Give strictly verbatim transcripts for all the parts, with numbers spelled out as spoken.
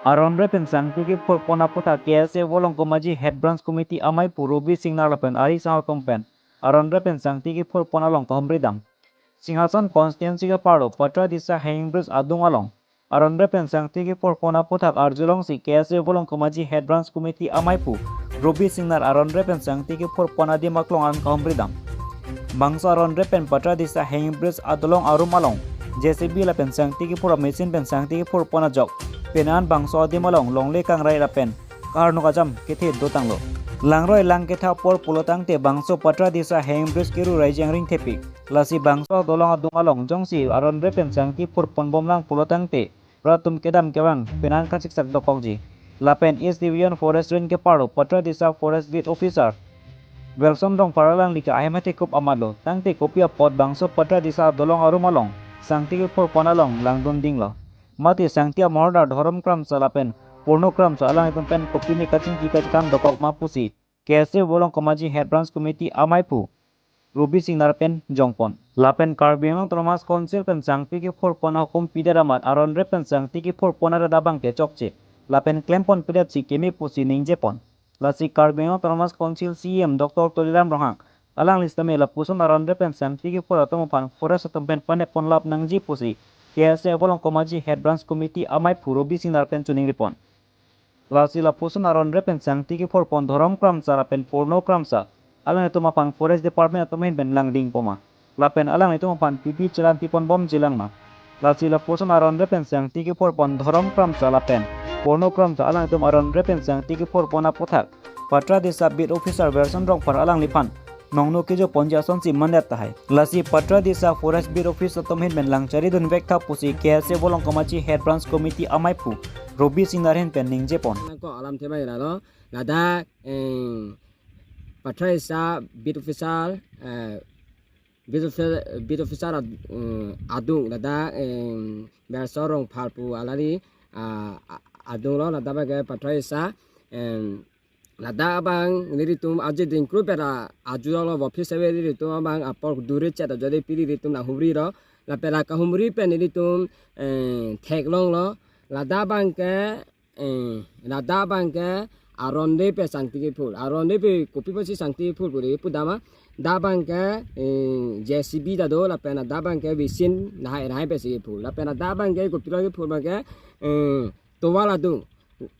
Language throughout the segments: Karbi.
Aron Rep pen Sangti kephurpon aphuthak K S A Volong Komaji Head Branch Committee amei pu Ruby Singnar lapen ari sangho atum pen Aron Rep pen Sangti kephurpon along kahumri dam. Singhason constituency keparlo Patradisa Hanging Bridge adung along Aron Rep pen Sangti kephurpon aphuthak arjulongsi K S A Volong Komaji Head Branch Committee amei pu Ruby Singnar Aron Rep pen Sangti kephurpon adim aklong an kahumri dam. Bangso Aron Rep pen Patradisa Hanging Bridge adolong arum along J C B lapen Sangti kephur machine pen Sangti kephurpon ajok penan bangso adim along longle kangrai lapen karnok ajam kethe dotanglo. Langroi lang ketha apor pulotangte bangso Patradisa Hanging Bridge keru rai jangring thepik. Lasi bangso adolong adung along jongsi Aron Rep pen Sangti phurpon bomlang pulotangte rat atum kedam kevang penan kachiksak dokokji. Lapen East Division Forest Range keparlo Patradisa Forest Beat Officer Wilson Rongphar alangli ke ahem athekup amatlo, tangte kopi apot bangso Patradisa adolong arum along Sangti kephurpon along langdun dinglo. Mate Sangti amahordar Dhorom Kramsa lapen Purno Kramsa alanglitum pen kopine kachingki kachethang dokok ma pusi K S A Volong Komaji Head Branch Committee amei pu Ruby Singnar pen jongpon. Lapen Karbi Anglong Autonomous Council pen Sangti kephurpon ahukum pidet amat Aron Rep pen Sangti kephurpon arat abang ke chokche lapen klempon pidet si keme pusi ningjepon. Lasi Karbi Anglong Autonomous Council C E M Doctor Tuliram Ronghang alangli sitame lapuson Aron Rep pen Sangti kephur atum aphan forest atum pen paneppon lap nangji pusi K S A Volong Komaji Head Branch Committee amei pu Ruby Singnar pen choningripon. Lasi lapuson Aron Rep pen Sangti kephurpon Dhorom Kramsa lapen Purno Kramsa alanglitum aphan Forest Department atum ahin pen langding poma. Lapen alanglitum aphan pipi chelan pipon bomji lang ma. Lasi lapuson Aron Rep pen Sangti kephurpon Dhorom Kramsa lapen Purno Kramsa alanglitum Aron Rep pen Sangti kephurpon aphuthak Patradisa Beat Officer Wilson Rongphar alangliphan nongno kejoponji asonsi mandet tahai. Lasi Patradisa Forest Beat Office atum ahin pen langchari dunvek tha pusi K S A Volong Komaji Head Branch Committee amei pu Ruby Singnar ahin pen ningjepon. Nangko alam thema ira lo, ladak, eh, Patradisa Beat Officer, eh, Beat Officer, Beat Officer ad-, eh, adung ladak, eh, Wilson Rongphar pu alangli, ah, a-, adung lo ladak abang ke Patradisa, eh, ladak abang nelitum aje dingkru pera aju lo office ave nelitum abang apor dure chet ajole piri nelitum la humri lo. Lapen la kahumri pen nelitum, eh, theklonglo. Ladak abang ke, eh, ladak abang ke Aron Rep pen Sangti kephur. Aron Rep pen kopi pusi Sangti kephur kuri pudama. Dak abang ke, eh, J C B ta do lapen dak abang ke machine nahai nahai pensi kephur. Lapen dak abang ke kopilo kephur abang ke, eh, tovar adung.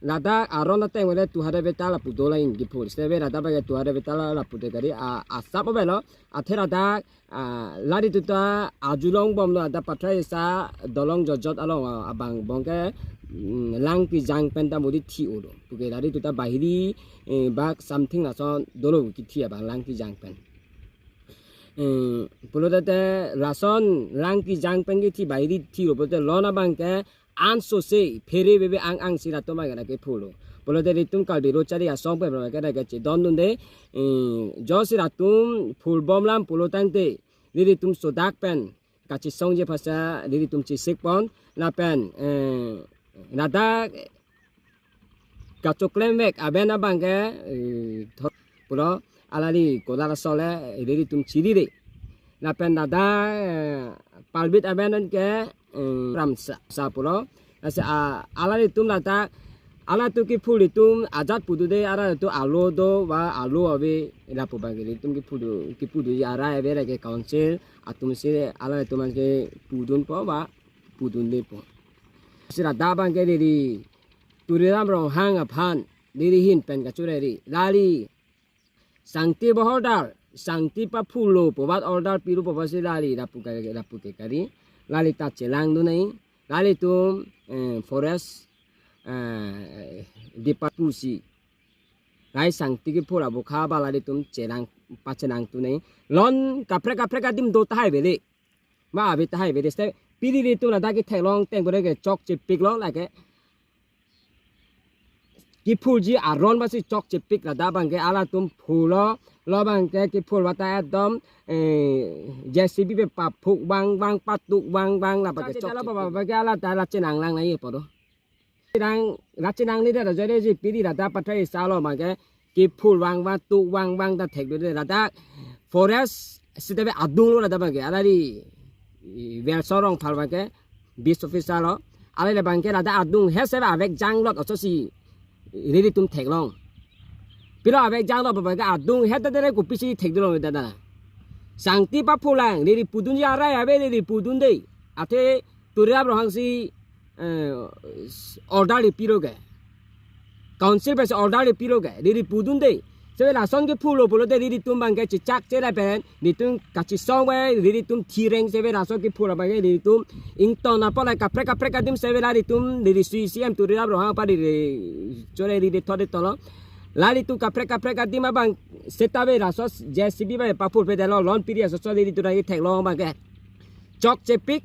Ladak aron ateng vele two hundred meter lapu do la ingki phul. Sitame ladak abang ke two hundred meter lapu de kari a, asap avelo. Athe ladak, a, lari tuta ajulong bomlo ladak Patradisa dolong jotjot along, a, abang abang ke, mm, Langpijang pen ta modi thi-o do. Puke lari tuta bahiri, eh, bak something lason dolo kithi abang Langpijang pen. Eh, pulote lason Langpijang pen kithi bahiri thi-o pulote lon abang ke ansose phere bebe ang ang si latum abang ke phul-o. Pulote nelitum Karbi Ro Chari Asong pen abang ke ke chedondunde, eh, josi latum phul bomlang pulotangte nelitum sodak pen kachesongji aphansi nelitum chesikpon lapen, eh, ladak kachoklem vek aben abang ke, eh, thot pulo alangli kolar asole, eh, nelitum chiri re. Lapen ladak, eh, parbit aben ke, eh, Ramsa, sa pulo. Lasi, ah, alanglitum ladak, alangtum kephul atum ajat pudu de, alangtum alo do ba alo ave lapu abang ke nelitum kephul do, kephul do arai ave lake council atum si alangtum ke pudunpo ba pudundepo. Si ladak abang ke neli Tuliram Ronghang aphan neli ahin pen kachorei ri. Lali Sangti bahordar, Sangti paphullo pu avat order pilo pu avat si lali lapu ke, lapu ke kari. Lali ta chelangdun nai. Lalitum, eh, forest, eh, department si. Lali Sangti kephur abokha ba lalitum chelang, pachelangdun nai. Lon kaprek kaprek adim do tahai vele. Ma ave tahai vele sitame piri nelitum ladak ketheklong ateng bore ke chokchepiklo lake. Kephulji aron basi chokchepik ladak abang ke alangtum phullo, lo abang ke kephul vata ekdom, eh, J C B pen paphuk vang vang, patuk vang vang la abang ke chokchepik. Abang ke alangta la chenanglang nai apo do. Rang la chenangle de jore ji piri ladak Patradisa lo abang ke kephul vang vang, tuk vang vang ta theklo de ladak forest sitame adunglo ladak abang ke alangli, i, Wilson Rongphar abang ke beat officer lo, Alai le abang ke ladak adunghet save avek janglot oso si riri atum theklong. Pilo avek janglot abang ke adunghet ta dere kopisi thekdunlong dada. Sangti paphurlang, riri pudunji arai ave, riri pudunde. Athe Tuliram Ronghang si, eh, order le pilo ke. Council pen si order le pilo ke, riri pudunde. Save lason kephurlo pulote riri atum abang ke chechak chelai pen, riri atum kachesong ave, riri atum thireng save lason kephur abang ke riri atum ington apot la kaprek kaprek adim save la riri atum riri C E M Tuliram Ronghang aphan riri chore riri thode tolo. La riri atum kaprek kaprek adim abang seta ave laso J C B ave paphur pedetlo, lon piri aso so riri atum theklong abang ke. Chokchepik,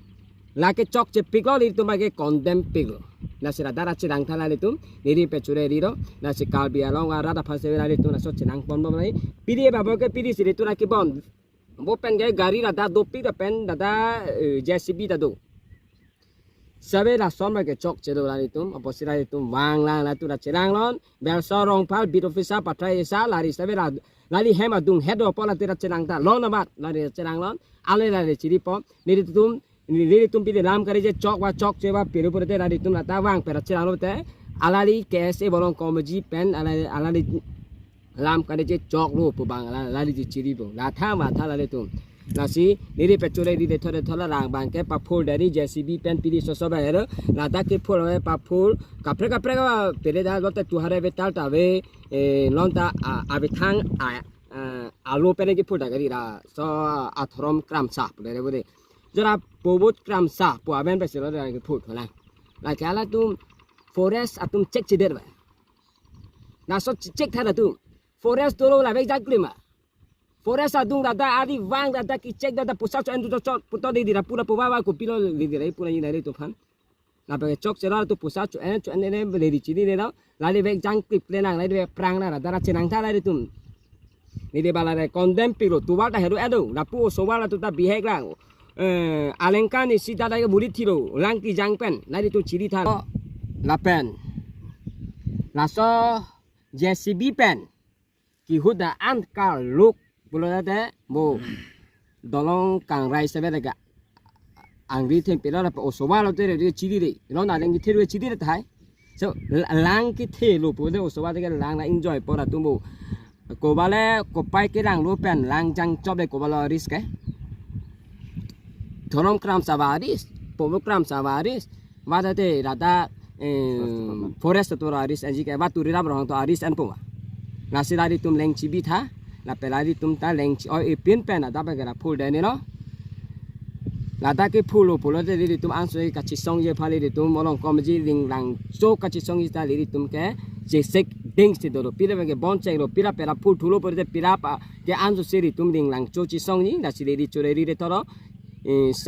lake chokchepiklo, riri atum abang ke condemn piklo. Lasi ladak ra cherang tha la riri atum, riri pachure rilo, lasi Karbi Anglong arat aphan save la riri atum laso cherang ponbom nai. Piri abang ke piri si riri atum ra kebon. Bo pen ke gari ladak dopik lapen ladak, eh, J C B ta do. Save lason abang ke chokche do la riri atum, apotsi la riri atum vanglang la riri atum ra cheranglon, Belsor Rongphar, beat officer, pathai esa, la riri save la, la riri hem adunghet do apot la riri ra cherang tha, lon amat la riri cheranglon, alai la riri chiripo, riri atum, riri atum pili lam kare je chok va chokche va pilo pulote la riri atum ladak vang pen ra cheranglo te, alali K S A bolong committee pen, alali, alali lam kare je choklo pu abang, la, la riri chiripo, la tha ma tha la riri atum. Lasi, riri pachure riri thode thola lang abang ke paphur dari J C B pen piri soso ba hero, ladak kephur ave paphur, kaprek kaprek ava pele da lote tuhare vetal ta ave, eh, lonta, a, avethang, a, a, alo pen kephur ta gari ra, so, Athorom Kramsa, pule re bude. Jora Pobot Kramsa, pu aven pesi lo da kephur thola. Lake la atum forest atum check chedet ba. Laso check tha atum. Forest tolo la vek jaklim ma. Forest adung ladak ari vang ladak ki check ladak pusat cho endu cho puto di dira pura puwa wa kopilo di dira pura ni nari tuphan. Na pe chokche lo atum pusat cho en cho en ne beli di chini ne lo. Lali vek jangklip le nang lali vek prang na ladak ra cherang tha la riri atum. Neli bala re condemn piklo tuwal ta heru edo. Lapu osowal atum ta bihek lang. Eh, alengkan isi ta dai muri thilo. Lang kejang pen. La riri atum chiri tha. Lapen. Laso J C B pen. Kehut da an kaluk pulote bo dolong kangrai save ka angri thengpi lo lapen osowal atum re chiri re. Lo na lang kethe ru chiri re thai. So la-, lang kethelo pulote osowal ke lang na enjoy apor atum bo. Kobale kopai keranglo pen lang jangchop le kobale risk ke. Thorom Kramsa va risk, Pobot Kramsa va risk. Vata te rata, eh, forest atum ra risk anji ke, va Tuliram Ronghang atum ra risk anpo va. Lasi la riri atum leng chibi tha, lapen la riri atum ta leng chi, oi epin pen ladak abang ke ra phur dai ne lo. Ladak kephurlo pulote riri atum anso kachesongji aphan riri atum olong komji ringlang cho kachesongji ta riri atum ke chesek ding si dolo. Pira abang ke bon cheng lo, pira pera phur thulo pulote pira pa ke anso si riri atum ringlang cho chesongji, lasi riri chore riri thoro. Eh,